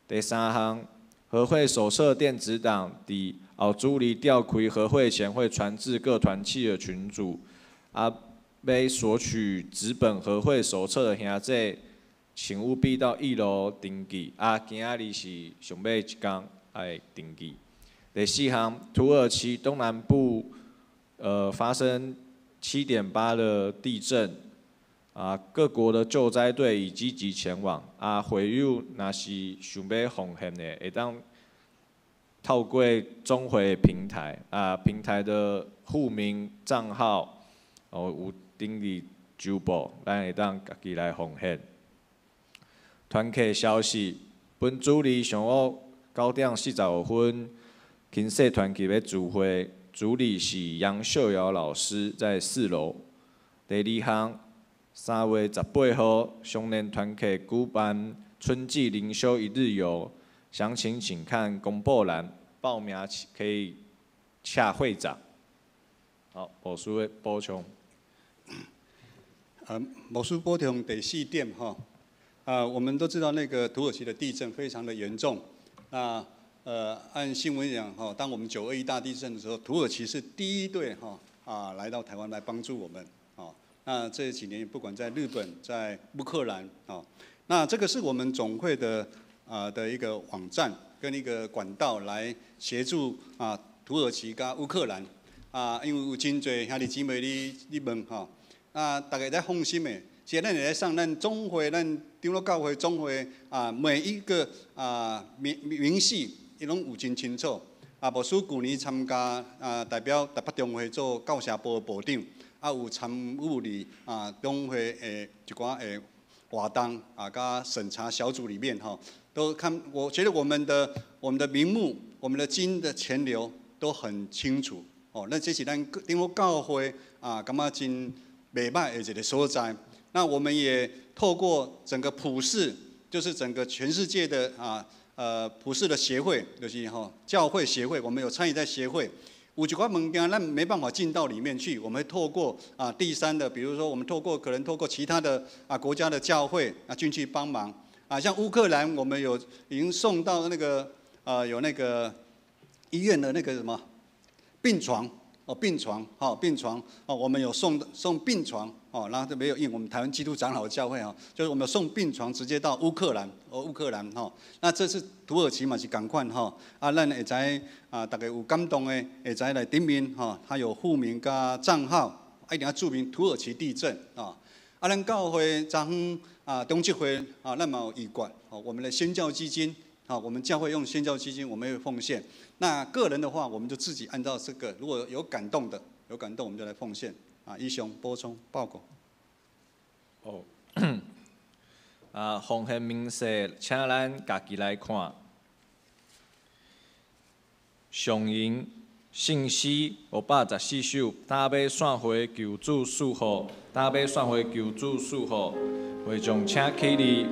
第三項，和會手冊電子檔佇後主日召開和會前會傳至各團契的群組。啊，欲索取紙本和會手冊的兄弟，請務必到一樓登記。啊，今仔日是上尾一工愛登記。第四項，土耳其東南部，發生7.8的地震，啊，各国的救灾队已积极前往。啊，会友若是想欲奉献的，会当透过总会平台，啊，平台的户名账号，哦，有登伫周报，咱会当家己来奉献。团契消息，本主日上午9点45分，轻细团契欲聚会，主理是杨秀瑶老师，在4楼。第二项，3月18号，双连团契举办春季灵修一日游，详情请看公布栏，报名可以洽会长。好，牧师的补充。
牧师补充第4点哈。我们都知道那个土耳其的地震非常的严重。那按新闻讲哈，当我们921大地震的时候，土耳其是第一队哈来到台湾来帮助我们。那这几年不管在日本、在乌克兰啊，那这个是我们总会的的一个网站跟一个管道来协助啊土耳其跟乌克兰啊，因为有真济兄弟姊妹你问哈，那大家在放心的。其实咱会使上咱总会，咱长老教会总会啊，每一个啊明细，伊拢有真清楚。啊，牧师旧年参加啊，代表台北中会做教社部的部长，啊，有参与伫啊总会的一寡的活动啊，佮审查小组里面吼，都看。我觉得我们的名目，我们的金的钱流都很清楚。哦，那这是咱长老教会啊，感觉真袂歹的一个所在。那我们也透过整个普世，就是整个全世界的普世的协会，就是吼教会协会，我们有参与在协会。有一寡物件咱没办法进到里面去，我们会透过啊第三的，比如说我们可能透过其他的啊国家的教会啊进去帮忙啊，像乌克兰，我们有已经送到那个有那个医院的那个什么病床。哦，病床，哦，病床，哦，我们有送病床，哦，然后就没有印我们台湾基督长老教会哦，就是我们有送病床直接到乌克兰，哦，乌克兰吼，那这次土耳其嘛是同款吼，啊，咱会知啊，大家有感动的会知来顶面吼，他有户名佮账号，一定要注明土耳其地震啊，啊，咱教会昨昏啊中集会啊，咱嘛有预决，哦，我们的宣教基金。好，我们教会用宣教基金，我们会奉献。那个人的话，我们就自己按照这个，如果有感动的，有感动我们就来奉献。啊，医生补充报告。
哦，啊，奉献明细，请咱家己来看。上引圣诗514首，打马散会求主赐福，打马散会求主赐福。会众请起立。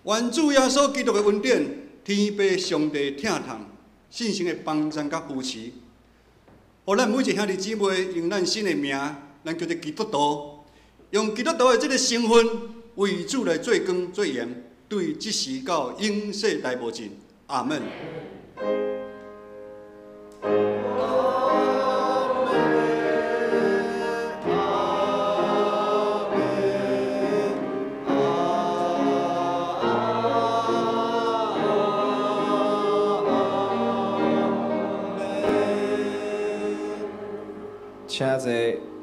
愿主耶稣基督的恩典、天父上帝疼痛、信心的帮助佮扶持，予咱每一个兄弟姊妹用咱新的名，咱叫做基督徒，用基督徒的这个身份为主来做光做盐，对这时到永世代无尽。阿门。
阿
請坐。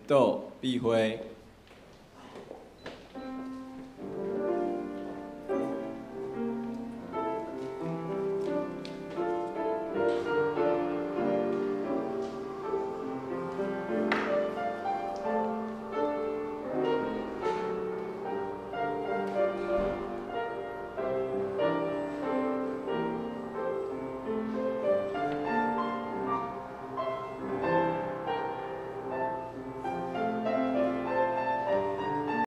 倒，闭会。